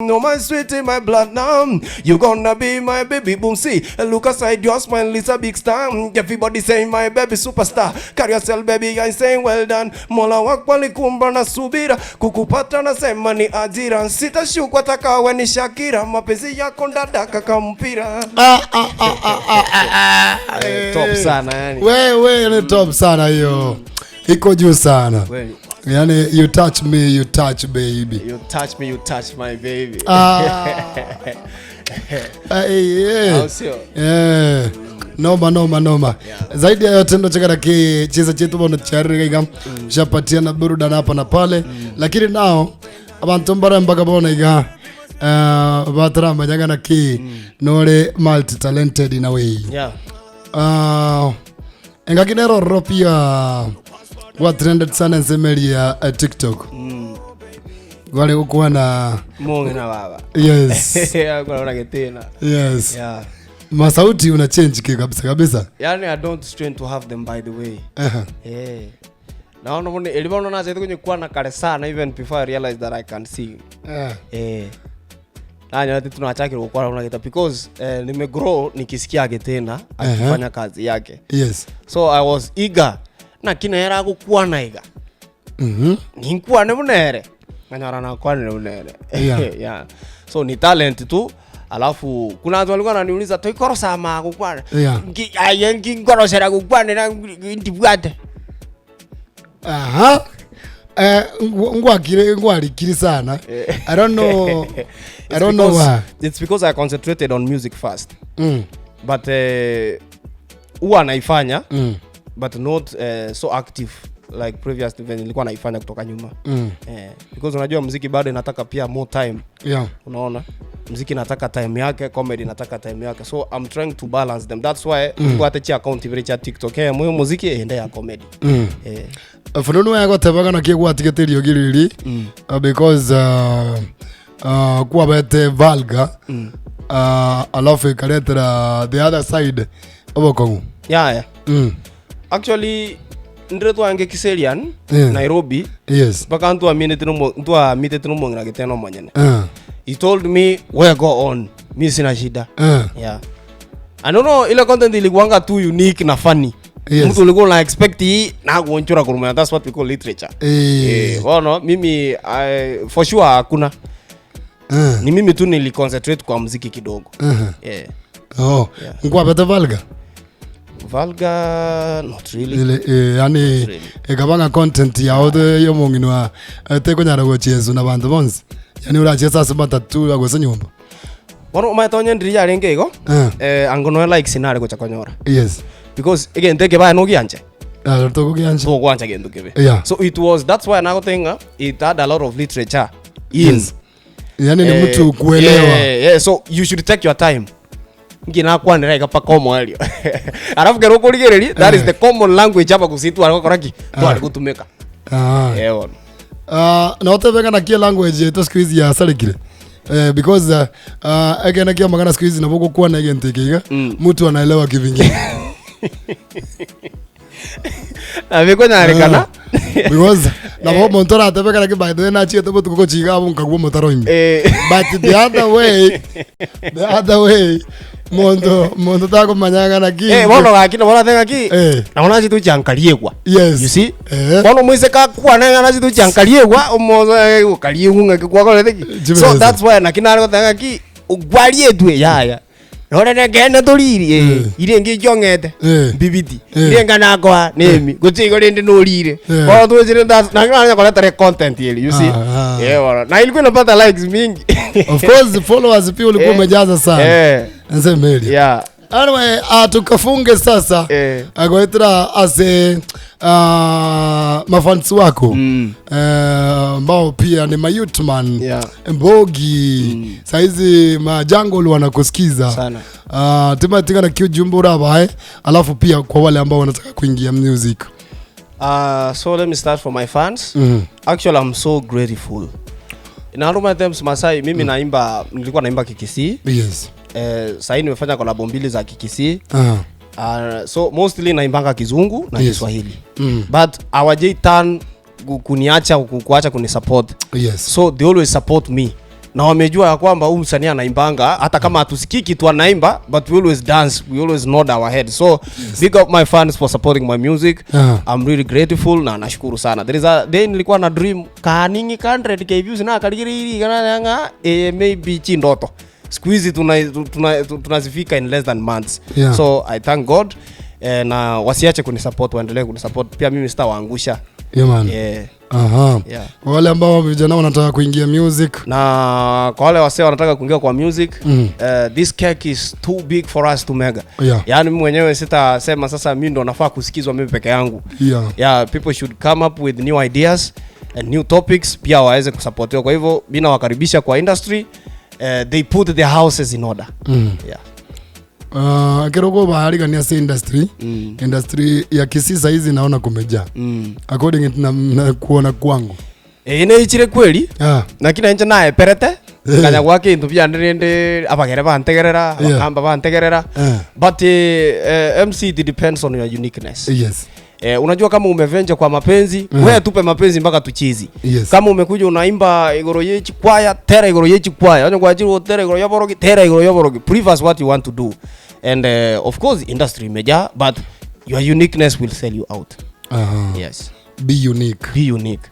No, my sweet in my blood now. You gonna be my baby boom. See, look aside your smile is a big star. Everybody saying my baby superstar. Carry yourself baby, I saying well done. Mola wako alikumba na subira, kukupata nasema ni ajira. Sitashuka takawe ni Shakira, mapenzi yako ndadaka kampira. Ah, ah, ah, ah, ah, ah, ah. Top sana yani. We ni top sana hiyo. Iko juu sana. Kweli. Yani you touch me, you touch baby. You touch me, you touch my baby. Ah. Hey, hey. Au sio? Eh. Noma noma noma. Zaidi ya yote ndo chakara ki cheza chetu bono charire iga. Shapatia na burudani hapa na pale. Lakini nao abantu mbara mpaka bona iga. Bataramba nyanga na ki nore multi talented in a way. Yeah. Engaki nerororo pia gwa trended sana ensemeri ya TikTok. Gwari gukwana Mungu na baba. Yes. Kuna getena. Yes. Yeah. Masauti una change ki kabisa kabisa. Yani I don't strain to have them by the way. Aha. Eh. Naona mbona ilibona na zaidi kwenye kuwa na kale sana even before I realized that I can sing. Eh. Eh. Nanya ati tunachakira gukora una geta because nimegrow nikisikia getena akifanya kazi yake. Yes. So I was eager na kinera gukwana iga. Ninkwane bunere. Nganyara na kwane bunere. Yeah. Yeah. So ni talent tu. Alafu kuna watu walikuwa wananiuliza toikorosa ma gukwana. Yeah. Ngi aye ngikorosera gukwana na ndibwate. Aha. Ngwakire ngwarikiri sana. I don't know. I don't know why. It's because I concentrated on music first. But huwa naifanya but not so active like previous venye nilikuwa naifanya kutoka nyuma. Because unajua muziki bado inataka pia more time. Yeah. Unaona? Muziki inataka time yake, comedy inataka time yake. So I'm trying to balance them. That's why mm. cha account vile cha TikTok. Moyo muziki ende ya comedy. Fununu yako tebaga na kigwa tigetirio giriri because kwabete valga alafu ikaretera the other side obokongu. Yeah, yeah. Actually ndire twange Kiserian Nairobi. Yes. Mpaka ntwamitete nomong'ina giteno monyene. He told me where go on. Mi sina shida. Yeah. I don't know ile content ilikuwanga too unique na funny. Yes. Mtu ulikuwa una expect hii na kuonchora kurumana. That's what we call literature. Bono mimi for sure hakuna. Ni mimi tu niliconcentrate kwa muziki kidogo. Yeah. Oh. Yeah. Ngwabete valga. Valga not really. Ile yani really. Ekabanga content ya othe yo mong'inwa tekonyara gochiesu na bantu bonsi. Yani urachesa ase matatu agose nyumba. Bono umaetonya ndiri yarenge igo. Angono likes inare gocha konyora. Yes. Because again teke baya no gianche. Toko gianche. So kwanza gento kebe. Yeah. So it was that's why nagotenga it had a lot of literature in. Yes. Yani ni mtu kuelewa. Yeah, yeah, so you should take your time. Ngina kwanira ikapaka omwalio. Alafu kero kurigereri that is the common language hapa kusitu ariko ki twari gutumika. Eh bono. Na otebeka na kia language yetu siku hizi ya sarikire. Because again kia magana siku hizi naboko kuwa na agent ikiga mtu anaelewa kivingine. Abekonyarekana because nabo muntu aratebeka na by the way nachiete botuko gochiga abo nkagwa mutaro ime. But the other way muntu takomanyanga na ki. Bono gaki no boratega ki. Naona chitu chankariegwa. Yes. You see? Bono mwise kakwa na chitu chankariegwa omo kariegwa ngaki kwakorete. So that's why nakinare gotega ki ugwarietwe yaya. Nore negene turiri ire ngi jongete bibiti ire ngana kwa nemi gutigo rindi nurire bono tuchire na ngana koleta content ile you see. Eh bora na ilikuwa inapata likes mingi. Of course followers pia ulikuwa umejaza sana. Nsemeli. Yeah. Anyway, tukafunge sasa. Agoetra ase mafansi wako ambao pia ni mayouthman. Yeah. Mbogi. Saizi majangol wanakusikiza. Sana. Tima tika na kiujumbura bae, alafu pia kwa wale ambao wanataka kuingia music. So let me start for my fans. Actually I'm so grateful. Na all my times Masai mimi naimba, nilikuwa naimba Kikisii. Yes. Sasa nimefanya collab mbili za Kikisii. So mostly naimbanga Kizungu na yes. Kiswahili. But hawajai turn kuniacha kuacha kunisupport. Yes. So they always support me. Na wamejua ya kwamba huyu msanii anaimbanga hata kama hatusikii kitu anaimba, but we always dance, we always nod our head. So big up my fans for supporting my music. I'm really grateful na nashukuru sana. There is a day nilikuwa na dream kaningi 100K views na kaligiri kana nga maybe chindoto. Siku hizi tunazifika in less than months. So I thank God, na wasiache kunisupport, waendelee kunisupport pia, mimi sitawaangusha. Yeah, man. Yeah. Aha. Yeah. Kwa wale ambao vijana wanataka kuingia music? Na kwa wale wasee wanataka kuingia kwa music, this cake is too big for us to mega. Yaani mimi mwenyewe sitasema sasa mimi ndo nafaa kusikizwa mimi peke yangu. Yeah, people should come up with new ideas and new topics pia waweze kusupportiwa. Kwa hivyo mimi nawakaribisha kwa industry. They put their houses in order. Yeah. Kiroko baharigania si industry. Industry ya Kisii saizi naona kumejaa. According na kuona kwangu. Ineichire kweli. Lakini nje naye perete kanya gwa kintu byandirinde abagere bantegerera, abakamba bantegerera. But MC, it depends on your uniqueness. Unajua kama umevenja kwa mapenzi, wewe tupe mapenzi mpaka tuchizi. Kama umekuja unaimba igoro yechi kwaya, tera igoro yechi kwaya. Onyo kwa ajili tera igoro yaborogi, tera igoro yaborogi. Prove us what you want to do. And of course industry imejaa, but your uniqueness will sell you out. Yes. Be unique. Be unique.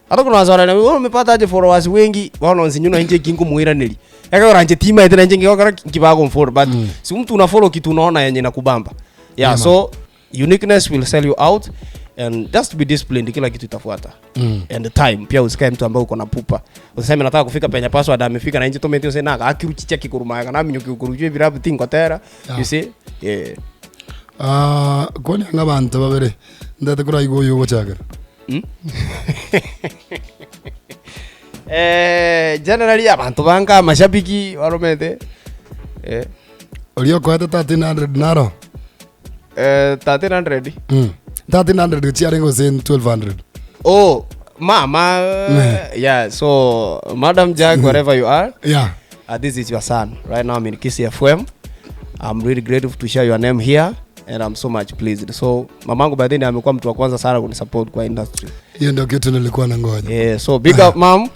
Hata kuna wazara na wewe umepata aje followers wengi, wana nzinyuna nje kingu muiraneli. Yaka nje tima ite nje ngikora kibago mfollow, but si mtu una follow kitu unaona yenye nakubamba. Yeah, so uniqueness will sell you out, and just be disciplined, kila kitu itafuata. And the time pia, usikae mtu ambaye uko na pupa. Usiseme nataka kufika penye password amefika na nje tometi useme naka akiruchicha kikuruma kana minyo kikurujwe birabu tingo tera. You see? Yeah. Kwani anga bantu babere ndate kura igo yugo chagera. Generally abantu banga mashabiki waromete. Ulio kwa 1300 naro. 1300. 1300 chiarengo sen 1200. Oh, mama. Yeah, so Madam Jack, wherever you are. This is your son. Right now I'm in Kisii FM. I'm really grateful to share your name here, and I'm so much pleased. So mamangu by then amekuwa mtu wa kwanza sana kunisupport kwa industry. Hiyo ndio kitu nilikuwa nangoja. Yeah, so big up mom.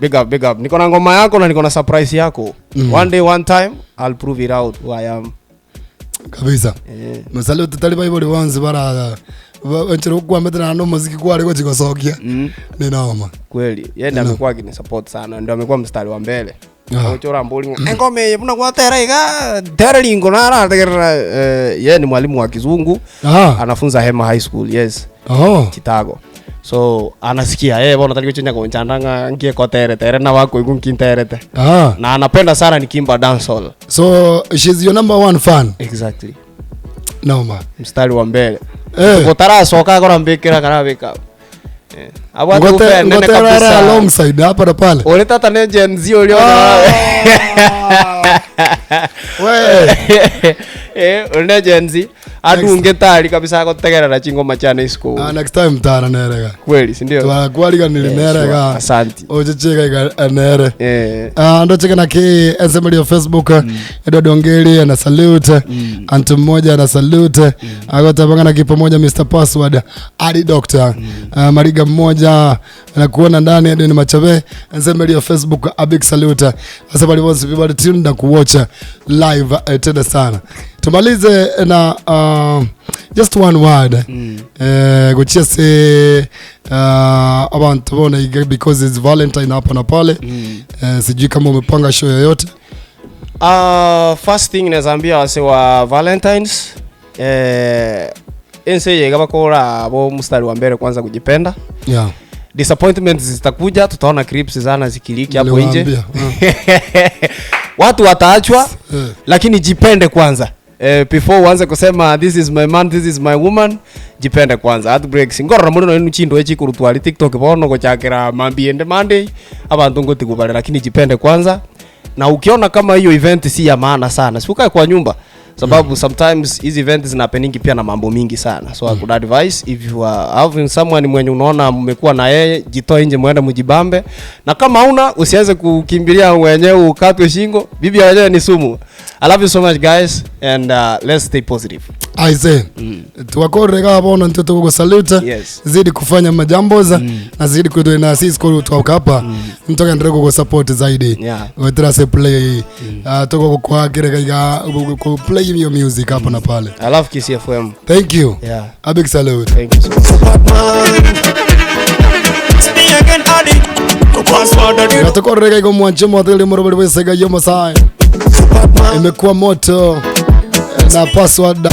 Big up, big up. Niko na ngoma yako na niko na surprise yako. One day, one time I'll prove it out who I am. Kabisa. Masalo tutali Bible once bara nchero kwa metana no muziki kwa ariko chikosokia. Ni noma. Kweli. Yeye ndiye amekuwa akinisupport sana. Ndio amekuwa mstari wa mbele. Ochora mboli. Ngome mbona kwa tera iga tera lingo na ara tegerera. Yeye ni mwalimu wa kizungu. Anafunza Hema High School, yes. Chicago. So anasikia yeye bona tariko chenya konchandanga ngie ko tere tere na wako igu nkinterete. Na anapenda sana nikimba dancehall. So she's your number one fan. Exactly. Noma. Mstari wa mbele. Kotara soka kora mbekera kana beka. Abwa tu fan nene kabisa alongside hapa na pale. Ole tata ne Gen Z olio. We. Ole Gen Z. Adunge tali kabisa kotegerera chingoma chane school. Next time tara nerega. Kweli, si ndio? Twakwaliga nilinerega. Asante. Oje chega nere. Ndo cheka na ke SM ya Facebook. Edward Ongeli ana salute. Antu mmoja ana salute. Agota banga na kipo moja Mr Password Ali Doctor. Mariga mmoja anakuona ndani Edwin Machabe. SM ya Facebook, a big salute. Asa bali wants people tune na kuwatch live tena sana. Tumalize na just one word. Gochese abantu bona because it's Valentine hapa na pale. Sijui kama umepanga show yoyote. First thing nazaambia wase wa Valentines, ense yega bakora bo mstari wa mbele kwanza kujipenda. Disappointments zitakuja, tutaona clips zana zikiliki hapo nje. Watu wataachwa, lakini jipende kwanza. Before uanze kusema this is my man, this is my woman, jipende kwanza. Heartbreaks ngorora muri no chindo echikurutwari TikTok bono gochakira mambi ende Monday abantu ngoti kubale, lakini jipende kwanza. Na ukiona kama hiyo event si ya maana sana, si ukae kwa nyumba, sababu sometimes hizi events zinapeningi pia na mambo mingi sana. So I could advise, if you are having someone mwenye unaona mmekuwa na yeye, jitoe nje muende mjibambe. Na kama huna, usianze kukimbilia mwenyewe ukatwe shingo. Bibi wenyewe ni sumu. I love you so much guys, and let's stay positive. Aise, twakorega bono ntwe tugusalute. Zidi kufanya majamboza na zidi kudo na sisi kwa twauka hapa, ntokenderere kugusupport zaidi. Wetrase play, tuko kukwakire iga ku play your music hapa na pale. I love Kisii FM. Thank you. A big salute. Thank you so much. Gatukorega igo mwanche mwathili murubiri wesega yo masai imekuwa moto na password.